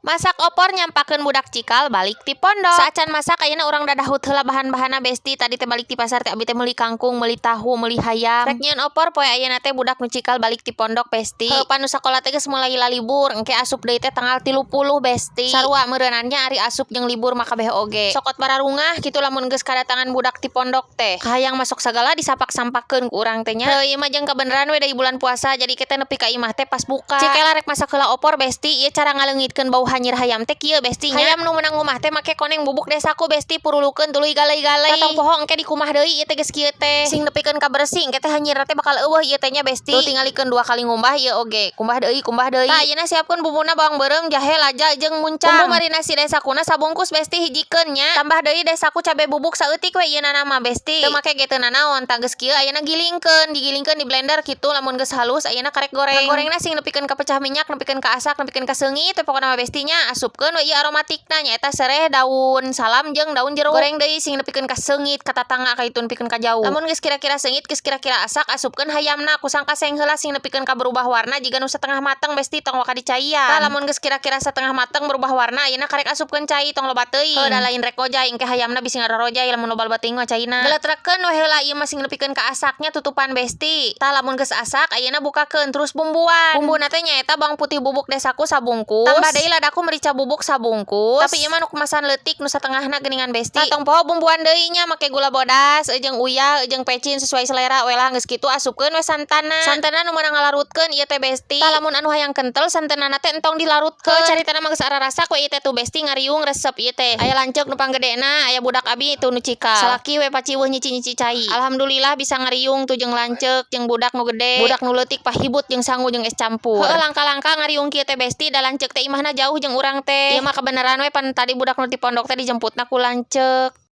Masak opor nyampakeun budak cikal balik ti pondok. Saacan masak, ayeuna urang dadahut heula bahan-bahanna, Besti. Tadi teh balik ti pasar teh abi teh meuli kangkung, meuli tahu, meuli hayam. Rek nyieun opor poe ayeuna teh budak nu cikal balik ti pondok, Besti. Heuh, pan nu sakola teh geus mulai lalibur, engke asup deui teh tanggal 30, Besti. Sarua meureunan nya ari asup jeung libur mah kabeh oge. Sokot bararungah kitu lamun geus kadatangan budak ti pondok teh. Kahayang masuk sagala disapak-sampakeun ku urang teh nya. Heuh, ieu mah jeung kabeneran we dari bulan puasa, jadi kita nepi ka imah teh pas buka. Cikela rek masak heula opor, Besti, ieu cara ngaleungitkeun bau hanyir hayam teh kieu, Besti nya. Hayam nu meunang ngumah teh make koneng bubuk Desaku, Besti, purulukeun tuluy galei-galei. Tong poho engke dikumah deui ieu teh geus kieu teh. Sing nepikeun ka bersih, engke teh hanyirna teh bakal euweuh ieu teh nya, Besti. Tuh, tingalikeun dua kali ngumbah ieu oge. Kumbah deui, kumbah deui. Tah, ayeuna siapkeun bumbuna: bawang beureum, jahe, laja jeung muncang. Bumbu marinasi Desakuna sabungkus, Besti, hijikeun nya. Tambah deui Desaku cabe bubuk saeutik we ieu mah, Besti. Teu make ge teu nanaon. Tah, geus kieu ayeuna gilingkeun, digilingkeun di blender kitu. Lamun geus halus, ayeuna karek goreng. Gorengna sing nepikeun ka pecah minyak, nepikeun ka asak, nepikeun ka seungit we pokona mah, Besti nya. Asupkeun we ieu aromatikna, nyaeta sereh, daun salam jeung daun jeruk. Goreng deui sing nepikeun ka seungit ka tatangga ka itu, nepikeun ka jauh. Lamun geus kira-kira seungit, geus kira-kira asak, asupkeun hayamna. Kusang-kaseng heula sing nepikeun ka berubah warna jiga nu setengah mateng, Besti, tong waka dicaian. Tah, lamun geus kira-kira setengah mateng, berubah warna, ayeuna karek asupkeun cai, tong loba teuing. Heuh, da lain rek gojay, engke hayamna bisi ngarorojay lamun loba teuing mah caina. Geletrekeun we heula ieu mah sing nepikeun ka asaknya, tutupan, Besti. Tah, lamun geus asak, ayeuna bukakeun terus bumbuan. Bumbuna teh nyaeta bawang putih bubuk Desaku sabungkus. Tambah deui ladaku merica bubuk sabungkus. Tapi ieu mah nu kemasan leutik nu satengahna geuningan, Besti. Tah, tong poho bumbuan deui nya, make gula bodas jeung uyah jeung pecin sesuai selera we lah. Geus kitu asupkeun we santanna. Santanna nu meunang ngalarutkeun ieu teh, Besti. Tah, lamun anu hayang kentel, santenana teh entong dilarutkeun. Caritana mah geus ararasak we ieu teh tuh, Besti, ngariung resep ieu teh. Aya lanceuk nu panggedena, aya budak abi tuh nu cikal. Salaki we paciweuh nyici-nyici cai. Alhamdulillah bisa ngariung tuh jeung lanceuk jeung budak nu gede. Budak nu leutik pahibut jeung sangu jeung es campur. Heuh, langka-langka ngariung kieu teh, Besti, da lanceuk teh imahna jauh jeung urang teh. Ieu mah kebeneran we, pan tadi budak nu ti pondok teh dijemputna ku lanceuk.